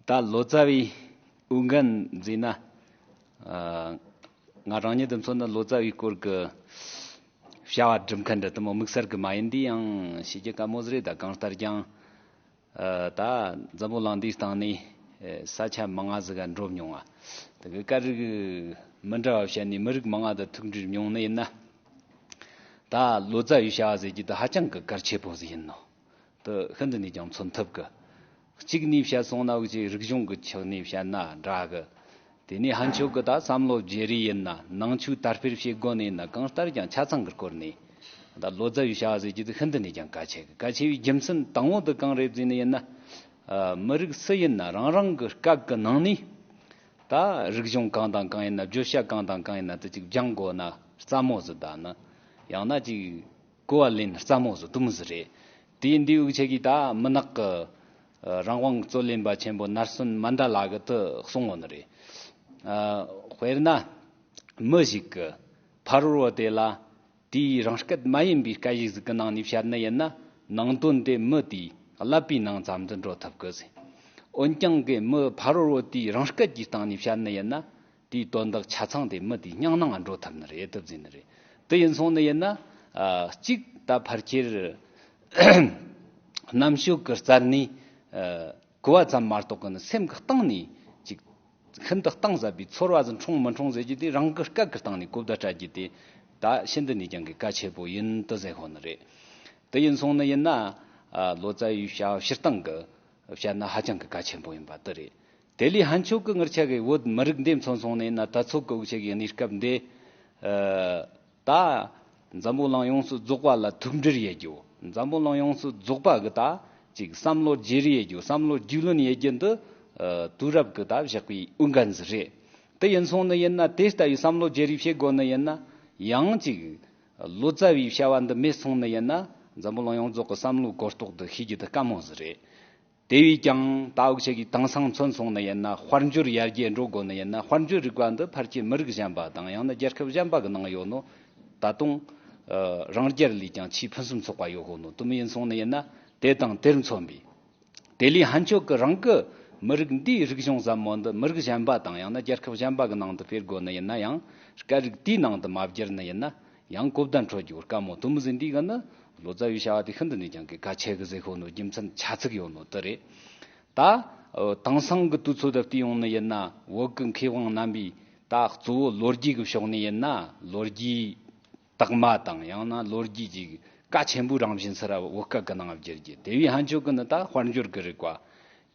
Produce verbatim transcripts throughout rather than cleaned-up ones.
ད་ལོ་ཙཱ་བའི་ཨུ་འགན་ཟེར་ན། ཨ། ང་རང་ཉིད་དུ་མཚོན་ན་ལོ་ཙཱ་བའི་སྐོར་གྱི་བྱ་བ་སྒྲུབ་མཁན་འདྲ་དུ་མོ་དམིགས་བསལ་གྱི་མ་ཡིན། འདི་ཡང་ཤེས་རྒྱུ་དཀའ་མོ་ཟིག་རེད། ད་གང་ལྟར་ཀྱང་། ཨ། ད་འཛམ་བུ་གླིང་འདིའི་སྟེང་ནས། ཨ། ས་ཆ་མང་ང་ཟིག་ག་འགྲོ་མྱོང་བ། དེ་གི་སྐད་རིགས་མི་འདྲ་བ་བཤད་ནས་མི་རིགས་མང་ང་དང་ཐུག་འཕྲད་མྱོང་ནི་ཡིན་ན། ད་ལོ་ཙཱ་བའི་བྱ་བ་ཟེར་རྒྱུ་དེ་ཧ་ཅང་གི་གལ་ཆེ་པོ་ཟིག་ཡིན་ནོ། དེ་ཤིན་ཏུ་ནས་ཀྱང་མཚོན་ཐུབ་གི། གཅིག་ནས་བཤད་སོང་ན། འུ་ཅག་རིག་གཞུང་གི་ཆ་ནས་བཤད་ན་འདྲ་གི། དེ་ནས་ཕན་ཆོད་གི་ད་བསམ་བློ་བརྗེ་རེས་ཡིན་ན། ནང་ཆོས་དར་སྤེལ་བྱེད་དགོས་ནི་ཡིན་ན། གང་ལྟར་ཀྱང་ཆ་ཚང་གི་སྐོར་ནས་ད་ལོ་ཙཱ་བའི་བྱ་བ་ཟེར་རྒྱུ་དེ་ཤིན་ཏུ་ནས་ཀྱང་གལ་ཆེ་གི། གལ་ཆེ་བའི་རྒྱུ་མཚན་དང་པོ་དེ་གང་རེད་ཟེར་ནི་ཡིན་ན། ཨ། མི་རིགས་སུ་ཡིན་ན་རང་རང་གི་སྐད་གི་ནང་ནས་ད་རིག་གཞུང་གང་དང་གང་ཡིན་ན། བརྗོད་བྱ་གང་དང་གང་ཡིན་ན། དེ་ཅིག་སྦྱང་དགོས་ན་སླ་མོ་ཟིག། ད་ནི་ཡང་ན་ཅིག་གོ་བ་ལེན་སླ་མོ་ཟིག་དེ་མོ་ཟིག་རེད། དེ་ཡིན་དུས་འུ་ཅག་གིས་ད་མུན་ནག་གི། ཨ། རང་དབང་རྩོད་ལེན་པ་ཆེན་པོ་ནར་སོན་མན་ད་ལ་གིས་དེ་གསུངས་ཡོད་ནི་རེད། ཨ། དཔེར་ན་མི་ཞིག་གིས་ཕ་རོལ་བོ་དེ་ལ་དེའི་རང་སྐད་མ་ཡིན་པའི་སྐད་ཡིག་ཟིག་གི་ནང་ནས་བཤད་ནི་ཡིན་ན། ནང་དོན་དེ་མི་དེའི་ཀླད་པའི་ནང་ཙམ་དུ་འགྲོ་ཐུབ་གི་ཟེར། འོན་ཀྱང་གི་མི་ཕ་རོལ་བོ་དེའི་རང་སྐད་ཀྱི་སྟེང་ནས་བཤད་ནི་ཡིན་ན། དེའི་དོན་དག་ཆ་ཚང་དེ་མི་དེའི་སྙིང་ནང་འགྲོ་ཐུབ་ནི་རེད། དེ་བཟོས་ནི་རེད། དེ་ཡིན་སོང་ནི་ཡིན་ན། ཨ། གཅིག་ད་ཕལ་ཆེར་རྣམ་དཔྱོད་ཀྱི་རྩལ་ནི། ཨ། གོ་བ་ཙམ་མ་གཏོགས་གི་ནི་སེམས་ཀྱི་གཏིང་ནས་ཅིག་ཤིན་ཏུ་གཏིང་ཟབ་པའི་ཚོར་བ་ཟིག་འཁྲུངས་མི་འཁྲུངས་ཟེར་རྒྱུ་དེ། རང་གི་སྐད་ཀྱི་སྟེང་ནས་གོ་བརྡ་སྤྲད་རྒྱུ་དེ་ད་ཤིན་ཏུ་ནས་ཀྱང་གི་གལ་ཆེ་པོ་ཡིན་དུ་ཟེར་ཧོ་ནི་རེད། དེ་ཡིན་སོང་ནི་ཡིན་ན། ཨ། ལོ་ཙཱ་བའི་བྱ་བ་སྤྱིར་བཏང་གི་བཤད་ན་ཧ་ཅང་གི་གལ་ཆེན་པོ་ཡིན་པ་དེ་རེད། དེ་ལས་ཕན་ཆོད་གི་ངེད་ཅག་གི་བོད་མི་རིགས་འདི་མཚོན་སོང་ནི་ཡིན་ན། ད་ཚོད་གི་འུ་ཅག་གི་གནས་སྐབས་འདི། ཨ། ད་འཛམ་བུ་གླིང་ཡོངས་སུ་རྫོགས་པ་ལ་ཐུགས་འབྲེལ་ཡེད་རྒྱུ། འཛམ་བུ་གླིང་ཡོངས་སུ་རྫོགས་པ་གི་ད་ཅིག་བསམ་བློ་བརྗེ་རེས་ཡེད་རྒྱུ། བསམ་བློ་རྒྱུས་ལོན་ཡེད་རྒྱུ་འདི། ཨ། དུས་རབས་གི་ད་བཞག་པའི་འོས་འགན་ཟིག་རེད། དེ་ཡིན་སོང་ནི་ཡིན་ན། དེ་ལྟ་བུའི་བསམ་བློ་བརྗེ་རེས་བྱེད་དགོས་ནི་ཡིན་ན། ཡང་ཅིག་ལོ་ཙཱ་བའི་བྱ་བ་འདི་མེད་སོང་ནི་ཡིན་ན། འཛམ་བུ་གླིང་ཡོངས་རྫོགས་གི་བསམ་བློའི་གོ་རྟོགས་འདི་ཤེས་རྒྱུ་དེ་དཀའ་མོ་ཟིག་རེད། དེ་བས་ཀྱང་ད་འུ་ཅག་གི་དེང་སང་མཚོན་སོང་ནི་ཡིན་ན། དཔལ་འབྱོར་ཡར་རྒྱས་འགྲོ་དགོས་ནི་ཡིན་ན། དཔལ་འབྱོར་རིག་པ་འདི་ཕལ་ཆེར་མི་རིགས་གཞན་པ་དང་། ཡང་ན་རྒྱལ་ཁབ་གཞན་པ་གི་ནང་ཡོད་ནོ། ད་དུང་། ཨ། རང་རྒྱལ་ལས་ཀྱང་ཆེས་ཕུན་སུམ་ཚོགས་པ་ཡོད་གོ་ནོ། དེ་མོ་ཡིན་སོང་ནི་ཡིན་ན། དེ་དང་དེར་མཚོན་པའི། དེ་ལས་ཕན་ཆོད་གི་རང་གི་མི་རིགས་འདིའི་རིག་གཞུང་ཟབ་མོ་འདི་མི་རིགས་གཞན་པ་དང་། ཡང་ན་རྒྱལ་ཁབ་གཞན་པ་གི་ནང་དུ་སྤེལ་དགོས་ནི་ཡིན་ན། ཡང་སྐད་རིགས་དེའི་ནང་དུ་མ་བསྒྱུར་ནི་ཡིན་ན། ཡང་གོ་བརྡ་འཕྲོད་རྒྱུ་དཀའ་མོ་དེ་མོ་ཟིག། འདི་གི་ནི་ལོ་ཙཱ་བའི་བྱ་བ་དེ་ཤིན་ཏུ་ནས་ཀྱང་གི་གལ་ཆེ་གི་ཟེར་ཧོ་ནོ་རྒྱུ་མཚན་ཆ་ཚིག་ཡོད་ནོ་དེ་རེད། ད། ཨ། དེང་སང་གི་དུས་ཚོད་དུ་བལྟས་ཡོང་ནི་ཡིན་ན། བོད་གི་མཁས་དབང་རྣམ་པས་ད་གཙོ་བོ་ལོ་རྒྱུས་གི་ཕྱོགས་ནས་ཡིན་ན། ལོ་རྒྱུས་དག་མ་དང་། ཡང་ན་ལོ་རྒྱུས་ཀྱི་གལ་ཆེན་པོའི་རང་བཞིན་ཟིག་ར་བོད་སྐད་གི་ནང་བསྒྱུར་རྒྱུ། དེ་བས་ཕན་ཆོད་གི་ནི་ད་དཔལ་འབྱོར་གི་རིག་པ།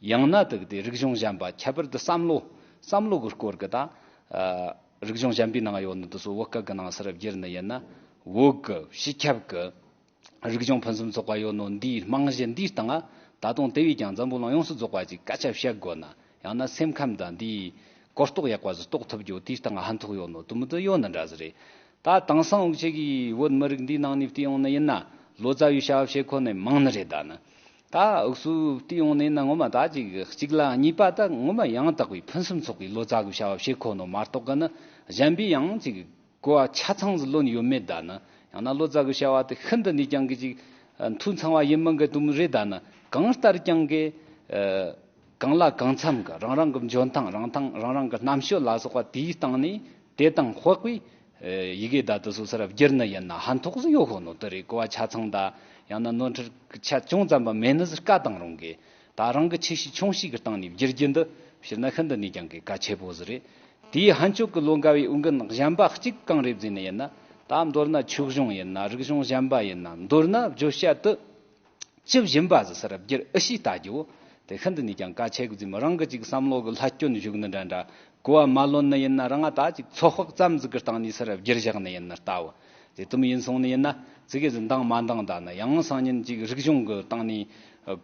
ཡང་ན་དེ་གི་དེ་རིག་གཞུང་གཞན་པ། ཁྱད་པར་དུ་བསམ་བློ། བསམ་བློ་གི་སྐོར་གི་ད། ཨ། རིག་གཞུང་གཞན་པའི་ནང་ཡོད་ནི་དེ་ཚོ་བོད་སྐད་གི་ནང་ཟིག་ར་བསྒྱུར་ནི་ཡིན་ན། བོད་གི་སྤྱི་ཁྱབ་གི་རིག་གཞུང་ཕུན་སུམ་ཚོགས་པ་ཡོད་ནོ་འདིའི་རྨང་གཞི་འདིའི་སྟེང་ང་། ད་དུང་དེ་བས་ཀྱང་འཛམ་བུ་གླིང་ཡོངས་སུ་རྫོགས་པ་ཅིག་སྐད་ཆ་བཤད་དགོས་ན། ཡང་ན་སེམས་ཁམས་དང་འདིའི་གོ་རྟོགས་ཡག་པ་ཟིག་རྟོགས་ཐུབ་རྒྱུ། དེའི་སྟེང་ང་ཕན་ཐོགས་ཡོད་ནོ་དེ་མོ་དེ་ཡོད་ནི་འདྲ་ཟིག་རེད། ད་དེང་སང་འུ་ཅག་གི་བོད་མི་རིགས་འདིའི་ནང་ནས་བལྟས་ཡོང་ནི་ཡིན་ན། ལོ་ཙཱ་བའི་བྱ་བ་བྱེད་ཁོ་ནི་མང་ནི་རེད། ད་ནི་ད་འུ་ཚོ་བལྟས་ཡོང་ནི་ཡིན་ན། ངོ་མ་ད་ཅིག་གཅིག་ལ་གཉིས་པ་ད་ངོ་མ་ཡང་དག་པའི་ཕུན་སུམ་ཚོགས་པའི་ལོ་ཙཱ་གི་བྱ་བ་བྱེད་ཁོ་ནོ་མ་གཏོགས་གི་ནི། གཞན་པའི་ཡང་ཅིག་གོ་བ་ཆ་ཚང་ཟིག་ལོན་ཡོད་མེད། ད་ནི་ཡང་ན་ལོ་ཙཱ་གི་བྱ་བ་དེ་ཤིན་ཏུ་ནས་ཀྱང་གི་ཅིག་མཐོ་ཚང་བ་ཡིན་མིན་གི་དེ་མོ་རེད། ད་ནི་གང་ལྟར་ཀྱང་གི། ཨ། གང་ལ་གང་འཚམ་གི་རང་རང་གི་འཇོན་ཐང་། རང་ཐང་། རང་རང་གི་རྣམ་དཔྱོད་ལ་སོགས་པ་དེའི་སྟེང་ནས་དེ་དང་དཔག་པའི། ཨ། ཡི་གེ་ད་དེ་ཚོ་ཟིག་ར་བསྒྱུར་ནི་ཡིན་ན་ཕན་ཐོགས་ཟིག་ཡོད་ཧོ་ནོ་དེ་རེད། གོ་བ་ཆ་ཚང་ད་ཡང་ན་ནོར་འཁྲུལ་གི་ཆ་ཅུང་ཙམ་པ་མེད་ནི་ཟིག་དཀའ་དང་རུང་གི། ད་རང་གི་ཆེ་ཤོས་ཆུང་ཤོས་ཀྱི་སྟེང་ནས་བསྒྱུར་རྒྱུ་འདི་སྤྱིར་ན་ཤིན་ཏུ་ནས་ཀྱང་གི་གལ་ཆེ་པོ་ཟིག་རེད། དེའི་ཕན་ཆོད་ཀྱི་ལོ་འགའ་བའི་འོས་འགན་གཞན་པ་གཅིག་གང་རེད་ཟེར་ནི་ཡིན་ན། ད་མདོར་ན་ཆོས་གཞུང་ཡིན་ན། རིག་གཞུང་གཞན་པ་ཡིན་ན། མདོར་ན་བརྗོད་བྱ་དེ་ཇི་བཞིན་པ་ཟིག་ཟིག་ར་བསྒྱུར་ཨེ་ཤེས་ལྟ་རྒྱུ་དེ་ཤིན་ཏུ་ནས་ཀྱང་གལ་ཆེ་གི་ཟེར། མི་རང་གི་ཅིག་བསམ་བློ་གི་ལྷད་སྐྱོན་ཞུགས་ནི་འདྲ་འདྲ། གོ་བ་མ་ལོན་ནི་ཡིན་ན། རང་ང་ད་ཅིག་ཚོད་དཔག་ཙམ་ཟིག་གི་སྟེང་ནས་ཟིག་ར་བསྒྱུར་བཞག་ནི་ཡིན་ན་ལྟ་བུ། དེ་དུམ་ཡིན་སོང་ནི་ཡིན་ན། ཙི་གེ་ཟིག་འདང་མ་འདང་། ད་ནི་ཡང་སང་ཉིན་ཅིག་རིག་གཞུང་གི་སྟེང་ནས་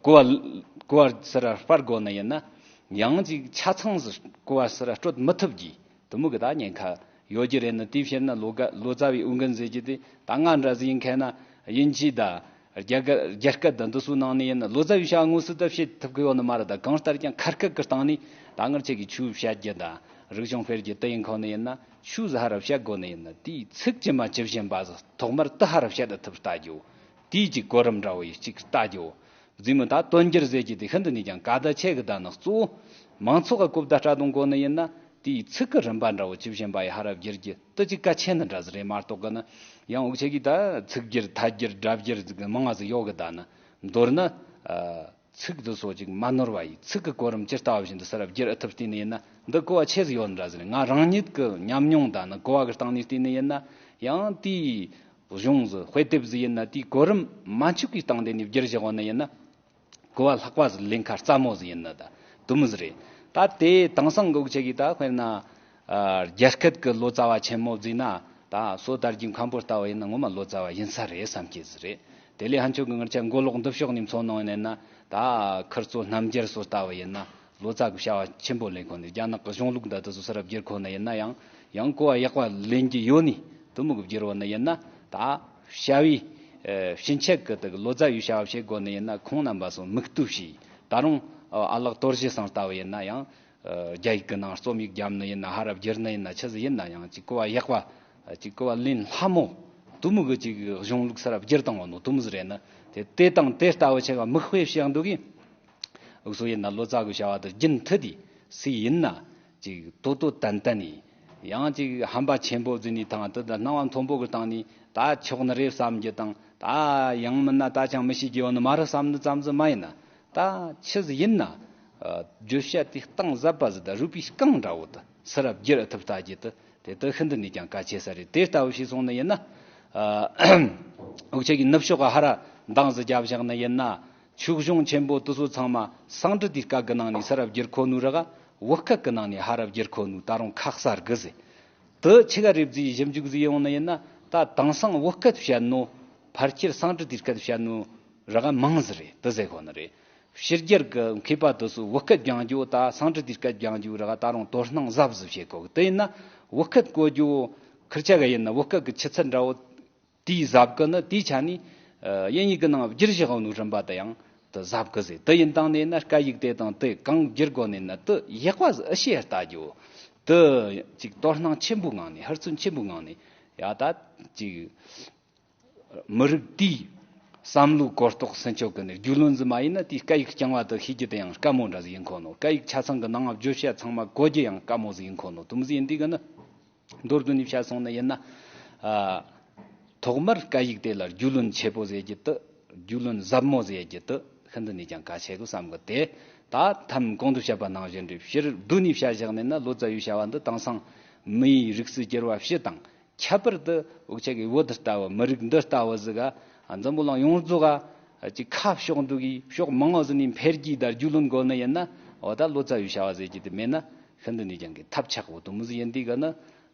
གོ་བ་གོ་བ་ཟིག་ར་སྤར་དགོས་ནི་ཡིན་ན། ཡང་ཅིག་ཆ་ཚང་ཟིག་གོ་བ་ཟིག་ར་སྤྲོད་མི་ཐུབ་གི། དེ་མོ་གི་ད་ཉེན་ཁ་ཡོད་རྒྱུ་རེད། ནི་དེའི་ཕྱིར་ན་ལོ་ག་ལོ་ཙཱ་བའི་འོས་འགན་ཟེར་རྒྱུ་དེ། ད་ང་འདྲ་ཟིག་ཡིན་མཁན་ན་དབྱིན་ཇི་དང་རྒྱ་གར་རྒྱ་སྐད་དང་འདི་ཚོའི་ནང་ནས་ཡིན་ན། ལོ་ཙཱ་བའི་བྱ་བ་དངོས་སུ་ད་བྱེད་ཐུབ་གི་ཡོད་ནི་མ་རེད། ད་གང་ལྟར་ཀྱང་ཁ་སྐད་ཀྱི་སྟེང་ནས་ད་ངར་ཆེ་གི་ཆོས་བཤད་རྒྱུ་དང་རིག་གཞུང་སྤེལ་རྒྱུ་དེ་ཡིན་ཁོ་ནི་ཡིན་ན། ཆོས་ཟིག་ཧ་ར་བཤད་དགོས་ནི་ཡིན་ན། དེའི་ཚིག་ཇི་མ་ཇི་བཞིན་པ་ཟིག་ཐོག་མར་དེ་ཧ་ར་བཤད་ཐུབ་ལྟ་རྒྱུ། དེའི་ཅིག་གོ་རིམ་འདྲ་བོ་ཡི་ཅིག་ལྟ་རྒྱུ། རྫུས་མི་ད་དོན་འགྱུར་ཟེར་རྒྱུ་དེ་ཤིན་ཏུ་ནས་ཀྱང་ག་ད་ཆེ་གི། ད་ནི་གཙོ་བོ་ མང་ཚོགས་ཀྱི་གོ་བརྡ་སྤྲོད་གཏོང་དགོས་ནི་ཡིན་ན། དེའི་ཚིག་གི་རིམ་པ་འདྲ་བོ་ཅི་བཞིན་པ་ཡི་ཧ་ར་བསྒྱུར་རྒྱུ་དེ་ཅིག་གལ་ཆེ་ནི་འདྲ་ཟིག་རེད་མ་གཏོགས་གི་ནི། ཡང་འུ་ཆོ་གིས་ད་ཚིག་སྒྱུར་ཐད་སྒྱུར་སྒྲ་སྒྱུར་ཟིག་མང་ང་ཟིག་ཡོད་གི། ད་ནི་མདོར་ན། ཨ། ཚིག་འདི་ཚོ་ཅིག་མ་ནོར་བ་ཡི་ཚིག་གི་གོ་རིམ་ཇི་ལྟ་བ་བཞིན་དུ་གསལ་རབ་བསྒྱུར་ཨེ་ཐུབ་བལྟས་ནི་ཡིན་ན། འདི་གོ་བ་ཆེ་ཟིག་ཡོད་ནི་འདྲ་ཟིག་རེད། ང་རང་ཉིད་ཀྱི་ཉམས་མྱོང་དང་ནི་གོ་བ་གི་སྟེང་ནས་བལྟས་ནི་ཡིན་ན། ཡང་དེའི་གཞུང་ཟིག་དཔེ་དེབ་ཟིག་ཡིན་ན། དེའི་གོ་རིམ་མ་འཆུག་གི་སྟེང་དེ་ནས་བསྒྱུར་བཞག་ཡོད་ནི་ཡིན་ན། གོ་བ་ལྷག་པ་ཟིག་ལེན་ཁ་སླ་མོ་ཟིག་ཡིན་ནི་ད་དེ་མོ་ཟིག་རེད། ད་དེ་དེང་སང་གི་འུ་ཆོ་གིས་ད་དཔེར་ན། ཨ། རྒྱ་སྐད་ཀྱི་ལོ་ཙཱ་བ་ཆེན་མོ་བརྩིས་ན། ད་སོ་དར་རྒྱས་མཁན་པོ་ལྟ་བུ་ཡིན་ན་ངོ་མ་ལོ་ཙཱ་བ་ཡིན་ས་རེད་བསམ་གྱི་ཟིག་རེད། དེ་ལས་ཕན་ཆད་ཀྱི་ང་ཆོ་མགོ་ལོག་འདི་ཕྱོགས་ནས་མཚོན་ནི་ཡིན་ན། ད་ཁིར་ཚོ་རྣམ་རྒྱལ་སོ་ལྟ་བུ་ཡིན་ན་ལོ་ཙཱ་གི་བྱ་བ་ཆེན་པོ་ལེན་གོ་ནི། རྒྱ་ནག་གི་གཞུང་ལུགས་འདི་དེ་ཚོ་གསལ་རབ་བསྒྱུར་གོ་ནི་ཡིན་ན། ཡང་ཡང་གོ་བ་ཡག་པ་ལེན་གྱི་ཡོད་ནི་དེ་མོ་གི་བསྒྱུར་བ་ནི་ཡིན་ན། ད་བྱ་བའི། ཨ། ཕྱིན་ཆད་ཀྱི་དེ་གི་ལོ་ཙཱ་བའི་བྱ་བ་བྱེད་དགོས་ནི་ཡིན་ན། ཁོང་རྣམ་པ་ཚོ་མིག་ལྟོས་བྱས། ད་རུང་ཨ་ལགས་དོར་ཞི་སང་ལྟ་བུ་ཡིན་ན། ཡང་ཨ། རྒྱ་ཡིག་གི་ནང་རྩོམ་ཡིག་བརྒྱབ་ནི་ཡིན་ན། ཧ་ར་བསྒྱུར་ནི་ཡིན་ན། ཆི་ཟིག་ཡིན་ན་ཡང་ཅིག་གོ་བ་ཡག་པ། ཅིག་གོ་བ་ལེན་སླ་མོ་དེ་མོ་གི་ཅིག་གཞུང་ལུགས་གསལ་རབ་བསྒྱུར་བཏང་བ་ནོ་དེ་མོ་ཟིག་རེད་ནི། དེ་དེ་དང་དེ་ལྟ་བུ་ཆེ་བ་མིག་དཔེ་བྱེད་འདུག་གི། འུ་ཚོ་ཡིན་ན་ལོ་ཙཱ་གི་བྱ་བ་དེ་རྒྱུན་མཐུད་དེ་སུ་ཡིན་ན་ཅིག་ཏོ་ཏོ་ཏན་ཏན་ནས། ཡང་ཅིག་ཧམ་པ་ཆེན་པོ་བརྫིས་ནས་དང་དེ་ད་སྣང་བ་མཐོན་པོ་གི་སྟེང་ནས་ད་ཆོག་ནི་རེད་བསམ་རྒྱུ་དང་། ད་ཡང་མིན་ན་ད་ཅང་མི་ཤེས་རྒྱུ་ཡོད་ནི་མ་རེད་བསམ་ནི་ཙམ་ཟིག་མ་ཡིན་ན། ད་ཆི་ཟིག་ཡིན་ན། ཨ། བརྗོད་བྱ་དེ་གཏིང་ཟབ་པ་ཟིག་དང་རུས་པའི་རྐང་འདྲ་བོ་དེ་གསལ་རབ་བསྒྱུར་ཐུབ་ལྟ་རྒྱུ་དེ། དེ་དེ་ཤིན་ཏུ་ནས་ཀྱང་གལ་ཆེ་ས་རེད། དེ་ལྟ་བུ་ཞིག་སོང་ནི་ཡིན་ན། ཨ། འུ་ཆོ་གིས་ནུབ་ཕྱོགས་ཀ་ཧ་ར་འདང་ཟིག་བརྒྱབ་བཞག་ནི་ཡིན་ན། ཆོས་གཞུང་ཆེན་པོ་དེ་ཚོ་ཚང་མ་སཾ་སྐྲྀ་ཏའི་སྐད་གི་ནང་ནས་གསལ་རབ་བསྒྱུར་གོ་ནོ་ར་ག་བོད་སྐད་གི་ནང་ནས་ཧ་ར་བསྒྱུར་གོ་ནོ་ད་རུང་ཁ་གསལ་གི་ཟེར། དེ་ཆི་ག་རེད་བརྫིས་ཞིབ་འཇུག་ཟིག་ཡོང་ནི་ཡིན་ན། ད་དེང་སང་བོད་སྐད་བཤད་ནོ་ཕལ་ཆེར་སཾ་སྐྲྀ་ཏའི་སྐད་བཤད་ནོ་ར་ག་མང་ཟིག་རེད། དེ་ཟེར་གོ་ནི་རེད། ཕྱི་རྒྱལ་གི་མཁས་པ་དེ་ཚོ་བོད་སྐད་སྦྱང་རྒྱུ་དང་སཾ་སྐྲྀ་ཏའི་སྐད་སྦྱང་རྒྱུ་ར་ག་ད་རུང་དོ་སྣང་ཟབ་ཟིག་བྱེད་གོ་གི། དེ་ཡིན་ན་བོད་སྐད་གོ་རྒྱུ་ཁིར་ཆ་ག་ཡིན་ན་བོད་སྐད་གི་ཆུ་ཚད་འདྲ་བོ་དེའི་ཟབ་གི་ནི། དེའི་ཆ་ནས་ཨ་དབྱིན་ཡིག་གི་ནང་བསྒྱུར་བཞག་ནོ་རིམ་པ་དེ་ཡང་དེ་ཟབ་གི་ཟེར། དེ་ཡིན་དང་ནས་ན་སྐད་ཡིག་དེ་དང་དེ་གང་བསྒྱུར་དགོས་ནས་ན། དེ་ཡག་པ་ཟིག་ཨེ་ཤེས་ལྟ་རྒྱུ། དེ་ཅིག་དོ་སྣང་ཆེན་པོའི་ངང་ནས། ཧུར་བརྩོན་ཆེན་པོའི་ངང་ནས། ཡ་ད་ཅིག་མི་རིགས་དེའི་བསམ་བློའི་གོ་རྟོགས་ཟིན་ཆོག་གི་ནི། རྒྱུས་ལོན་ཟིག་མ་ཡིན་ན་དེའི་སྐད་ཡིག་རྐྱང་བ་དེ་ཤེས་རྒྱུ་དེ་ཡང་དཀའ་མོ་འདྲ་ཟིག་ཡིན་གོ་ནོ། སྐད་ཡིག་ཆ་ཚང་གི་ནང་བརྗོད་བྱ་ཚང་མ་གོ་རྒྱུ་ཡང་དཀའ་མོ་ཟིག་ཡིན་གོ་ནོ། དེ་མོ་ཟིག་ཡིན་དུས་གི་ནི། མདོར་བསྡུས་ནས་བཤད་སོང་ནི་ཡིན་ན། ཨ། ཐོག་མར་སྐད་ཡིག་དེ་ལ་རྒྱུས་ལོན་ཆེ་པོ་ཟེར་རྒྱུ་དེ། རྒྱུས་ལོན་ཟབ་མོ་ཟེར་རྒྱུ་དེ་ཤིན་ཏུ་ནས་ཀྱང་གལ་ཆེ་གི་བསམ་གི། དེ་ད་ཐམ་གོང་དུ་བཤད་པ་ནང་བཞིན་རེད། ཕྱིར་བསྡུས་ནས་བཤད་བཞག་ནས་ན། ལོ་ཙཱ་བའི་བྱ་བ་འདི་དེང་སང་མིའི་རིགས་སུ་གྱུར་པ་བཞི་དང་། ཁྱད་པར་དུ་འུ་ཆོ་གི་བོད་འདི་ལྟ་བུ། མི་རིགས་འདི་ལྟ་བུ་ཟིག་ག་འཛམ་བུ་གླིང་ཡོངས་རྫོགས་ག་ཅིག་ཁ་ཕྱོགས་འདུག་གི། ཕྱོགས་མང་བ་ཟིག་ནས་འཕེལ་རྒྱས་དང་རྒྱུས་ལོན་དགོས་ནི་ཡིན་ན། འོ་ད་ལོ་ཙཱ་བའི་བྱ་བ་ཟེར་རྒྱུ་དེ་མེད་ན་ཤིན་ཏུ་ནས་ཀྱང་གི་ཐབས་ཆག་པོ་དེ་མོ་ཟིག་ཡིན་དུས་གི་ནི།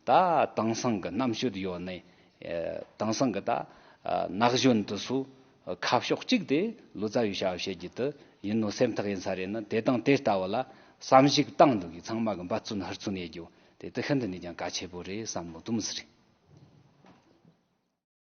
ད་དེང་སང་གི་རྣམ་དཔྱོད་ཡོད་ནི། ཨ། དེང་སང་གི་ད་ཨ་ན་གཞོན་དེ་ཚོ་ཁ་ཕྱོགས་གཅིག་དེ་ལོ་ཙཱ་བའི་བྱ་བ་བྱེད་རྒྱུ་དེ་ཡིན་ནོ་སེམས་ཐག་ཡིན་ས་རེད་ནི། དེ་དང་དེ་ལྟ་བུ་ལ་བསམ་གཞིག་བཏང་འདུག་གི། ཚང་མ་གི་འབད་བརྩོན་ཧུར་བརྩོན་ཡེད་རྒྱུ་དེ་དེ་ཤིན་ཏུ་ནས་ཀྱང་གལ་ཆེ་པོ་རེད་བསམ་ནོ་དེ་མོ་ཟིག་རེད།